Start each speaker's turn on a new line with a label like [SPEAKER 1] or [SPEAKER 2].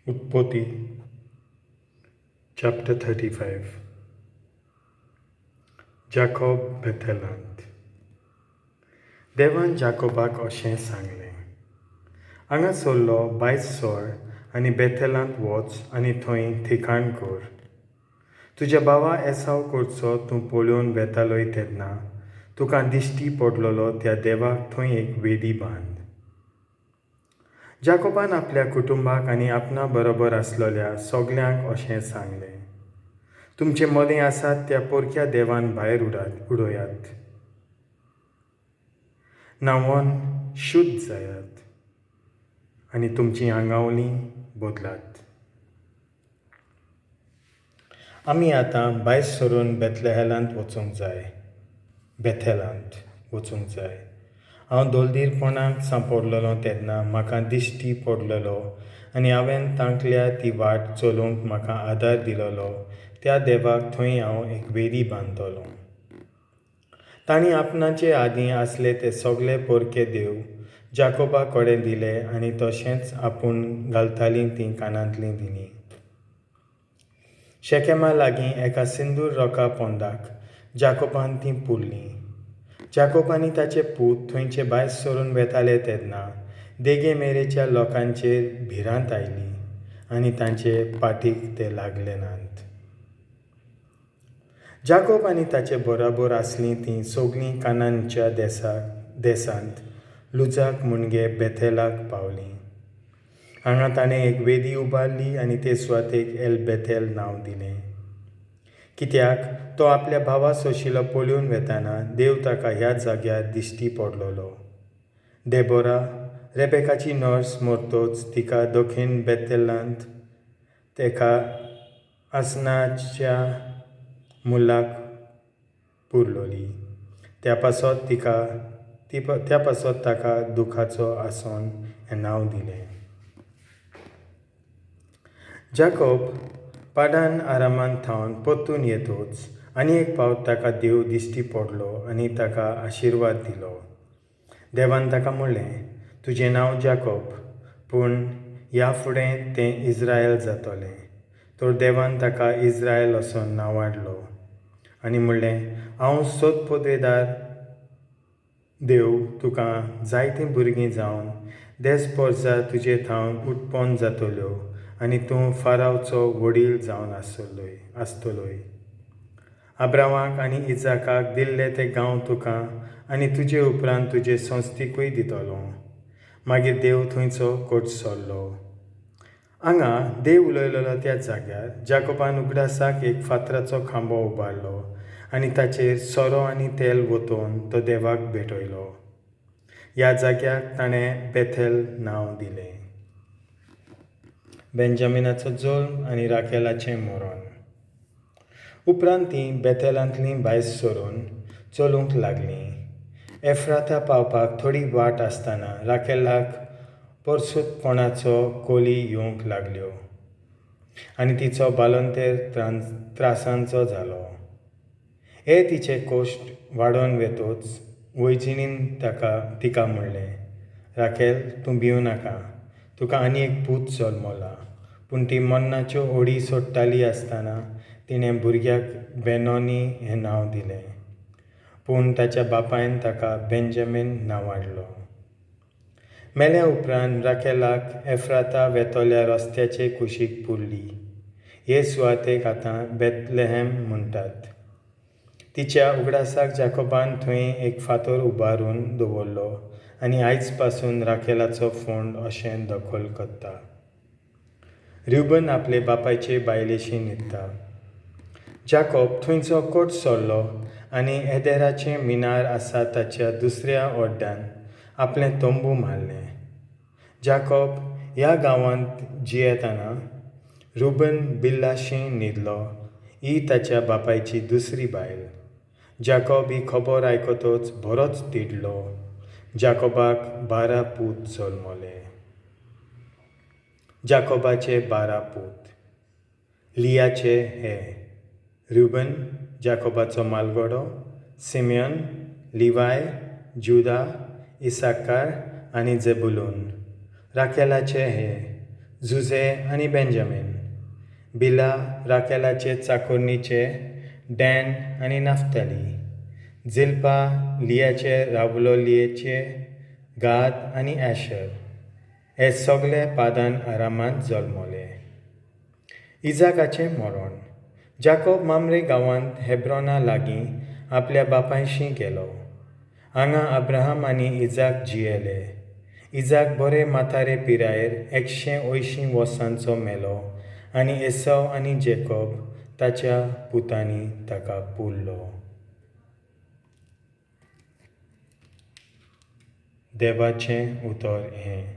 [SPEAKER 1] उत्पत्ती चॅप्टर 35. जाकोब बेथेलांत. देवान जाकोबाक अशें सांगलें, हांगा सरलो भायर सर आनी बेथेलांत वच आनी थंय थिकाण कर. तुज्या भावा एसाव करचो तूं पळोवन वेतालोय तेन्ना तुका दिश्टी पडलेलो त्या देवाक थंय एक वेदी बांद. जाकोबान आपल्या कुटुंबाक आनी आपणा बरोबर आसलेल्या सगल्यांक अशें सांगलें, तुमचे मदें आसात त्या पोरक्या देवान भायर उडयात, न्हांवन शुद्ध जायात आनी तुमचीं आंगावलीं बदलात. आमी आतां भायर सरून बेथलेहेलांत वचूंक जाय, बेथेलांत वचूंक जाय. हांव दोलदीरपणाक सांपडलेलो तेन्ना म्हाका दिश्टी पडलेलो आनी हांवें तांकल्या ती वाट चलोवंक म्हाका आदार दिलेलो त्या देवाक थंय हांव एक वेदी बांदतलो. तांणी आपणाचे आदीं आसले ते सगळे पोरके देव जाकोबा कडेन दिले आनी तशेंच आपूण घालतालीं तीं कानांतलीं दिलीं. शेकेमा लागीं एका सिंदूर रोका पोंदाक जाकोबान तीं पुरलीं. जाकोब आनी ताचे पूत थंयचे भायर सरून वेताले तेन्ना देगे मेरेच्या लोकांचेर भिरांत आयली आनी तांचे पाटीक ते लागले नात. जाकोब आनी ताचे बरोबर आसलीं तीं सगलीं कानानच्या देसांत लुजाक म्हणजे बेथेलाक पावलीं. हांगा ताणें एक वेदी उबारली आनी ते सुवातेक एल बेथेल नांव दिलें, कित्याक तो आपल्या भावा सोशिलो पळोवन वेताना देव ताका ह्या जाग्यार दिश्टी पडलेलो. डेबोरा रेबेकाची नर्स मरतच तिका दक्षीण बेथेलांत तेका आसनाच्या मुलाक पुरलोली. त्या पासत ताका दुखाचो आसन हें नांव दिलें. जाकोब पाडान आरामांत थावन परतून येतच आनी एक फावट ताका देव दिश्टी पडलो आनी ताका आशिर्वाद दिलो. देवान ताका म्हणलें, तुजें नांव जाकोब, पूण ह्या फुडें तें इज्रायल जातलें. तर देवान ताका इज्रायल असो नांवाडलो आनी म्हणलें, हांव सोदपदवेदार देव तुका जायतीं भुरगीं जावन देस पोरसा तुजे थावन उत्पन्न जातल्यो आनी तूं फारावचो वडील जावन आसतलोय. आब्रावाक आनी इजाकाक दिल्ले ते गांव तुका आनी तुजे उपरांत तुजे संस्थिकूय दितलो. मागीर देव थंयचो कोट सरलो. हांगा देव उलयलेलो त्या जाग्यार जाकोबान उगडासाक एक फातराचो खांबो उबारलो आनी ताचेर सोरो आनी तेल वतोवन तो देवाक भेटयलो. ह्या जाग्याक ताणें बेथेल नांव दिलें. बेंजामिनाचो जल्म आनी राखेलाचें मरण. उपरांत तीं बेथेलांतलीं भायर सरून चलूंक लागलीं. एफ्राता पावपाक थोडी वाट आसतना राखेलाक परसुतपणाचो कोली येवंक लागल्यो आनी तिचो बालंतेर त्रासांचो जालो. हे तिचे कोश्ट वाडोवन वेतच वैजिणीन तिका म्हणलें, राखेल, तूं भिवं नाका, तुका आनी एक पूत जल्मला. पूण ती मरणाच्यो ओडी सोडटाली आसतना तिणें भुरग्याक बेनोनी हें नांव दिलें, पूण ताच्या बापायन ताका बेंजामीन नांवाडलो. मेल्या उपरांत राखेलाक एफ्राता वेतल्या रस्त्याचे कुशीक पुरली. हे सुवातेक आतां बेथलेहेम म्हणटात. तिच्या उगडासाक जाकोबान थंय एक फातर उबारून दवरलो आनी आयज पासून राखेलाचो फोंड अशें दखल करता. रुबन आपले बापायचे बायलेशी न्हिदता. जाकोब थंयचो कोट सरलो आनी एदेराचें मिनार आसा ताच्या दुसऱ्या ओड्डान आपलें तंबू मारलें. जाकोब ह्या गांवांत जियेतना रुबन बिल्लाशी न्हिदलो, ही ताच्या बापायची दुसरी बायल. जाकोब ही खबर आयकतच बरोच तिडलो. जाकोबाक 12 पूत जल्मले. जाकोबाचे 12 पूत. लियाचे हे: रुबन जाकोबाचो मालगडो, सिमियन, लिवाय, जुदा, इसाकार आनी जेबुलून. राखेलाचे हे: जुझे आनी बेंजामीन. बिला राकेलाचे चाकोरणीचे डॅन आनी नाफ्ताली. झिल्पा लियाचे रावलोलयेचे गाद आनी एशर. हे सगळे पादान आरामांत जल्मले. इजाकाचें मरण. जाकोब मामरे गांवांत हेब्रॉना लागीं आपल्या बापायशीं गेलो. हांगा अब्राहम आनी इजाक जियेले. इजाक बरे म्हातारे पिरायेर 180 वर्सांचो मेलो आनी एसाव आनी जेकॉब ताच्या पुतांनी ताका पुरलो. देवाचें उतर हें.